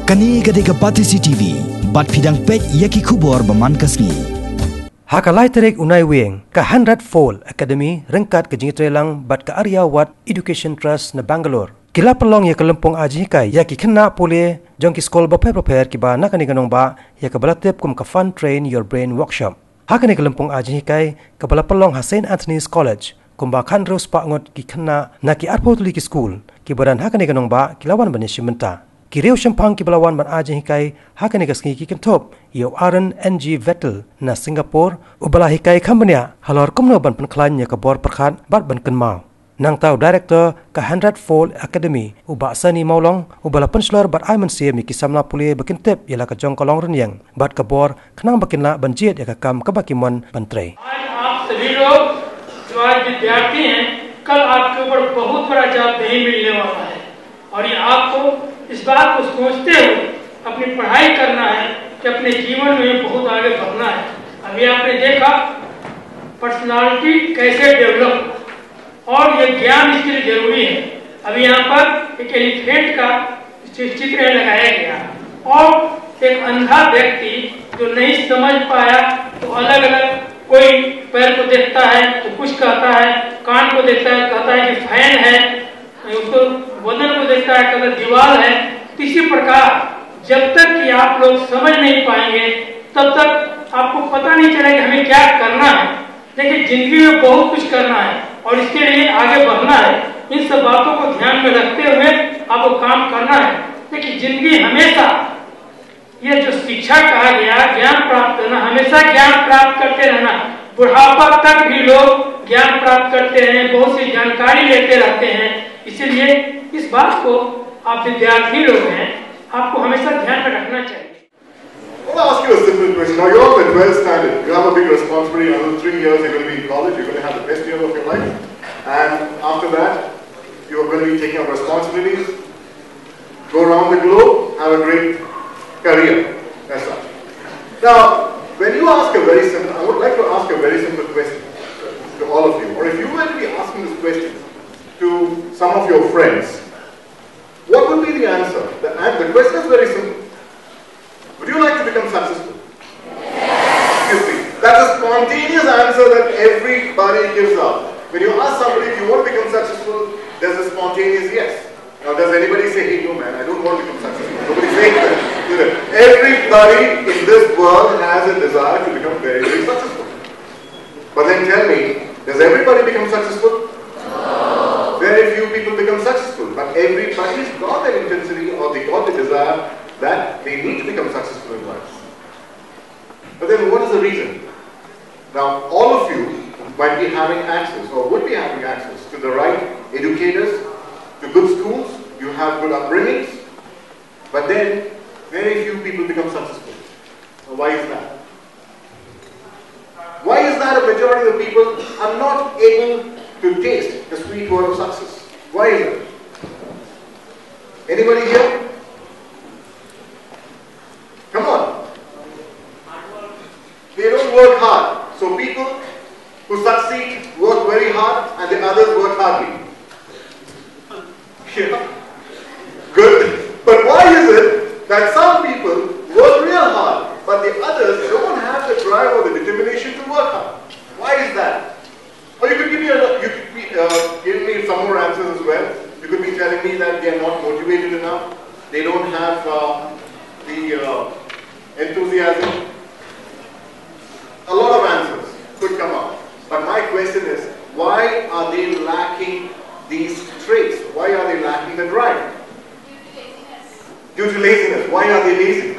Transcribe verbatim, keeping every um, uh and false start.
Kane ka dei ka Batesi T V, bad phi dang peit ïa ki khubor ba man ka sngi. Ha ka lai tarik u Naiwieng, ka Hundred Foal Academy ryngkat ka Jingïatreilang bad ka Aryawad Education Trust na Bangalore, ki la pynlong ïa ka lympung ai jinghikai ïa ki khynnah pule jong ki skul bapher bapher kiba na kane ka nongbah ïa kaba la tip kum ka Fun Train Your Brain Workshop. Ha kane ka lympung ai jinghikai kaba la pynlong ha Saint Anthony's College, kumba khathynriew spah ngut ki khynnah na ki arphew tylli ki skul kiba don ha kane ka nongbah ki la wan ban ïashim bynta. Ki riew shemphang kiba la wan ban ai jinghikai ha kane ka sngi ki kynthup ïa u Aaron N G Vettel na Singapore, uba la hikai kham bniah halor kumno ban pynkhlaiñ ïa ka bor pyrkhat bad ban kynmaw. Nangta u Director ka Hundred Foal Academy, u Bah Sani Mawlong, uba la pynshlur bad ai mynsiem ïa ki samla pule ba kin tip ïa la ka jong ka longrynïeng bad ka bor, khnang ba kin lah ban jied ïa ka kam kaba ki mon ban trei. आज आप सभी लोग जो आज विद्यार्थी हैं, कल आपके ऊपर बहुत बड़ा चाप नहीं मिलने वाला है। और ये आपको इस बात को सोचते हुए अपनी पढ़ाई करना है कि अपने जीवन में बहुत आगे बढ़ना है। अभी आपने देखा पर्सनालिटी कैसे डेवलप, और ये ज्ञान इसके लिए जरूरी है। अभी यहाँ पर एक एलिफेंट का चि-, चित्र लगाया गया, और एक अंधा व्यक्ति जो नहीं समझ पाया, तो अलग अलग, कोई पैर को देखता है तो कुछ कहता है, कान को देखता है कहता है कि फैन है, उसको बदन को देखता है कहता है दीवार है। तो इसी प्रकार जब तक कि आप लोग समझ नहीं पाएंगे, तब तक आपको पता नहीं चलेगा कि हमें क्या करना है। देखिए, जिंदगी में बहुत कुछ करना है और इसके लिए आगे बढ़ना है। इन सब बातों को ध्यान में रखते हुए आपको काम करना है। देखिए, जिंदगी हमेशा, ये जो शिक्षा कहा गया, ज्ञान प्राप्त करना, हमेशा ज्ञान प्राप्त करते रहना। बुढ़ापा तक भी लोग ज्ञान प्राप्त करते हैं, बहुत सी जानकारी लेते रहते हैं। इसीलिए इस बात को आप विद्यार्थी लोग हैं, आपको हमेशा ध्यान में रखना चाहिए। I want to ask you a simple question. Now, you're on the twelfth standard. You have a big responsibility. Another three years, you're going to be in college. You're going to have the best year of your life. And after that, you're going to be taking up responsibilities, go around the globe, have a great career as such. Now, when you ask a very simple, I would like to ask a very simple question to all of you. Or if you were to be asking this question to some of your friends, what would be the answer? The, and the question is very simple. Would you like to become successful? Excuse me. That's a spontaneous answer that everybody gives out. When you ask somebody, "Do you want to become successful?" there's a spontaneous yes. Now, does anybody say, "Hey, no, man, I don't want to become successful"? Nobody says that, is it? Everybody in this world has a desire to become very, very successful. But then tell me, does everybody become successful? Very few people become successful. But everybody's got that intensity or they got the desire that they need to become successful in life. But then what is the reason? Now, all of you might be having access or would be having access to the right educators, to good schools, you have good upbringings, but then very few people become successful. Now, why is that? Why is that a majority of people are not able to taste the sweet word of success? Why is it? Anybody here? Come on. They don't work hard. So people who succeed work very hard and the others work hardly. Yeah. Good. But why is it that some people work real hard, but the others don't have the drive or the determination to work hard? Why is that? Or you could give me a, you could be uh, giving me some more answers as well. You could be telling me that they are not motivated enough, they don't have uh, the uh, enthusiasm. A lot of answers could come up. But my question is, why are they lacking these traits? Why are they lacking the drive? Due to laziness. Why are they lazy?